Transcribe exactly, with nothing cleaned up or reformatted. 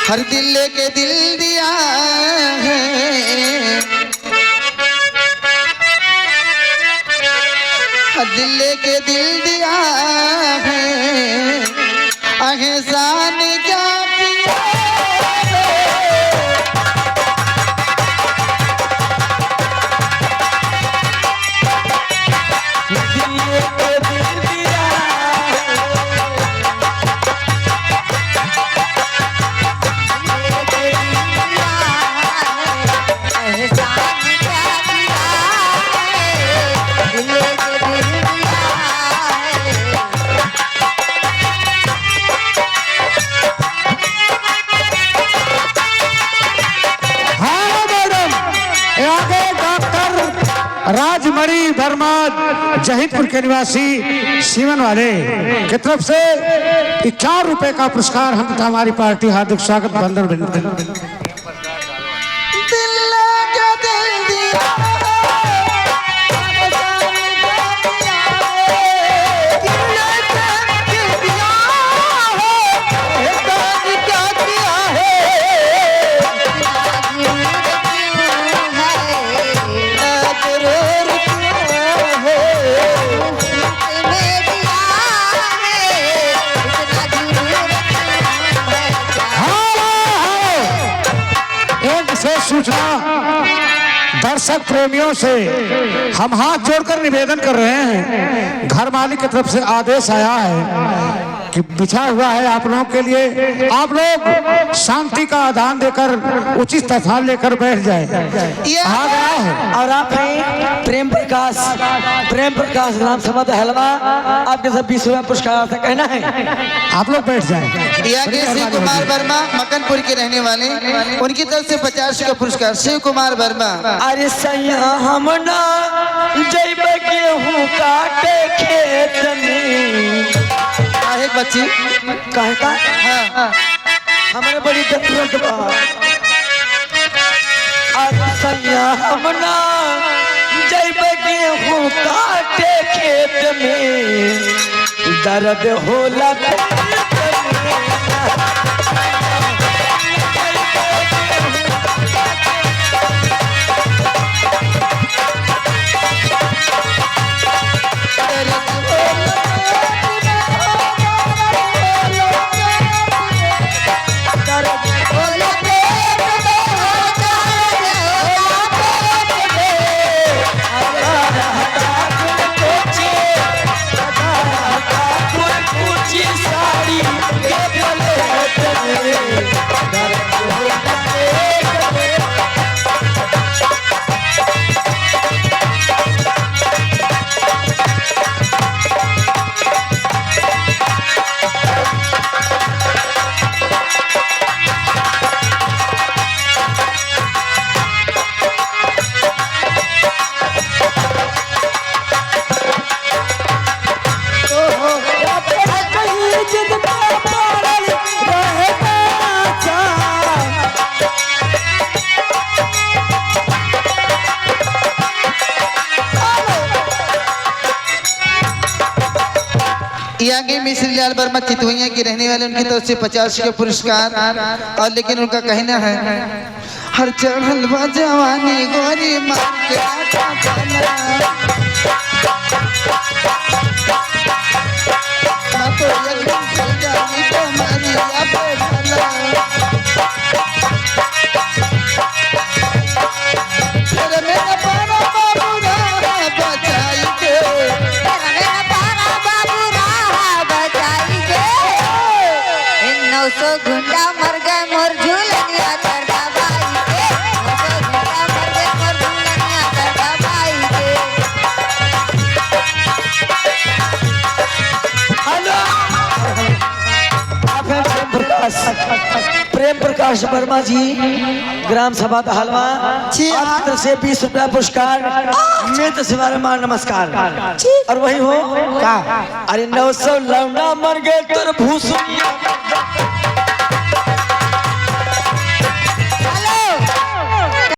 हर दिल लेके दिल दिया है, हर दिल लेके दिल दिया है, एहसान क्या किया है? हाँ मैडम, ये आगे डॉक्टर राजमणि वर्मा, जहिदपुर के निवासी, सीवन वाले की तरफ से इक्यावन रुपए का पुरस्कार हम तथा हमारी पार्टी हार्दिक स्वागत, वंदन, अभिनंदन। दिल लेके दिल दिया है, एहसान क्या किया है? दिल लेके दिल दिया है, एहसान क्या किया है? इतना जरूर क्यों है? हाँ, हाँ। एक विशेष सूचना दर्शक प्रेमियों से हम हाथ जोड़कर निवेदन कर रहे हैं, घर मालिक की तरफ से आदेश आया है कि बिछा हुआ है आप लोगों के लिए, आप लोग शांति का आदान देकर उचित स्थान लेकर बैठ जाए। ये कहा गया है। और आप हैं प्रेम प्रकाश, प्रेम प्रकाश ग्राम सभा दहलवा, आपके सब बीस रुपया पुरस्कार से कहना है। आप लोग बैठ जाएं। ये आगे शिव कुमार वर्मा मकनपुर के रहने वाले, उनकी तरफ से पचास का पुरस्कार, शिव कुमार वर्मा। अरे सैया हम ना जइबे गेहूं काटे खेत में। काहे बच्ची? काहे का? हाँ। हमरे बड़ी जरूरत बा। आज सैया हम ना जइबे गेहूं काटे खेत में, दर्द होला पेट में। ये आगे मिश्री लाल वर्मा चितवैया के रहने वाले, उनकी तरफ से पचास का पुरस्कार। और लेकिन उनका कहना है, हर चढ़ल बा जवानी गोरी मार के आटा डाला। ना तो एक दिन चल जाई कमरिया पे भला। फेर में न पारा बाबू राह बचाई के। फेर में न पारा बाबू राह बचाई के। ए नौ सौ गुंडा मर गए मोर झूलनिया कर दबाई के। नौ सौ गुंडा मर गए मोर झूलनिया कर दबाई के। हेलो। आप हैं प्रेम प्रकाश, प्रेम प्रकाश वर्मा जी, ग्राम सभा दहलवा, जी हाँ। आपकी तरफ से बीस रुपया पुरस्कार, मित्र से बारंबार नमस्कार। जी। और वही हो का? अरे नौ सौ लौंडा मर गए तोर भूसुनिया।